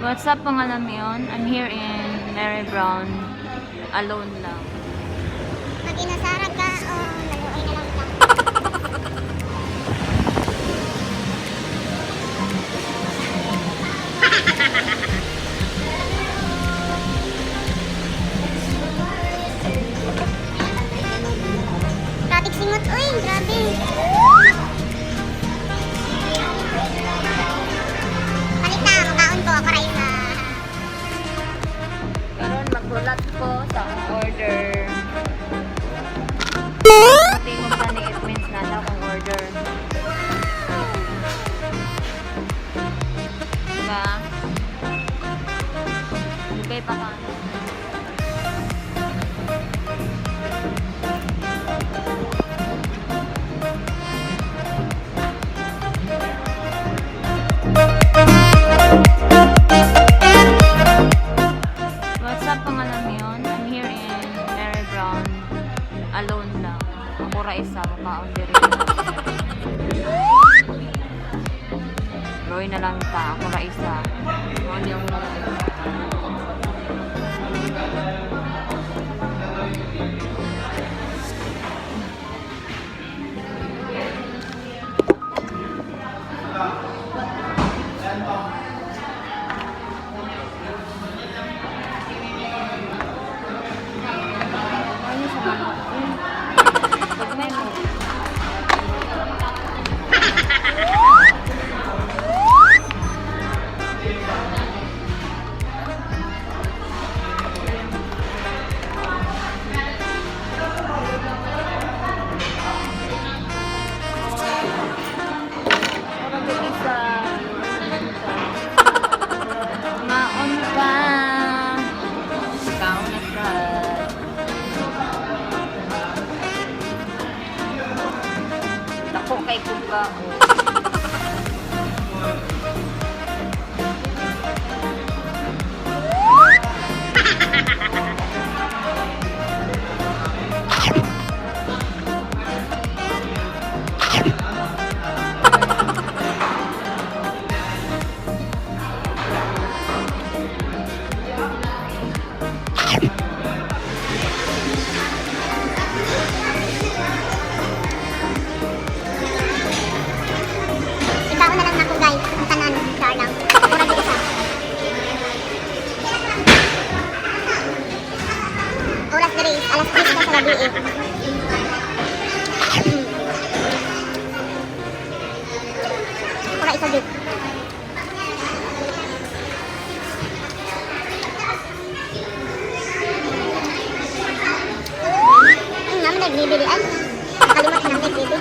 What's up, mga lamion? I'm here in Marrybrown. Alone lang. Pag inasara ka, o naluoy na lang ka. Traffic singot, uy, grabe. Palit na, makaon ko, ako ra isa. Karon maghulat ko sa akong order. Tingog na ni, it means na na akong order. Diba? Dugay pa ka. What's up, mga lamion? I'm here in Marrybrown. Alone lang. Ako ra isa, mukaon diri. Roy na lang ta, ako ra isa. Mo di ako rice. Ano siya mga? Pagmay mo. Murag yung isa. Maon pa. Kaon na siya. Dako kay kuga. Ikaw na lang nako, guys, ang tanan, char lang. Ako ra isa. Oras diri is alas 10 na sa gabi eh. Ako ra isa gyud. Naman nagbibili ay. Nakalimot na nagbibili.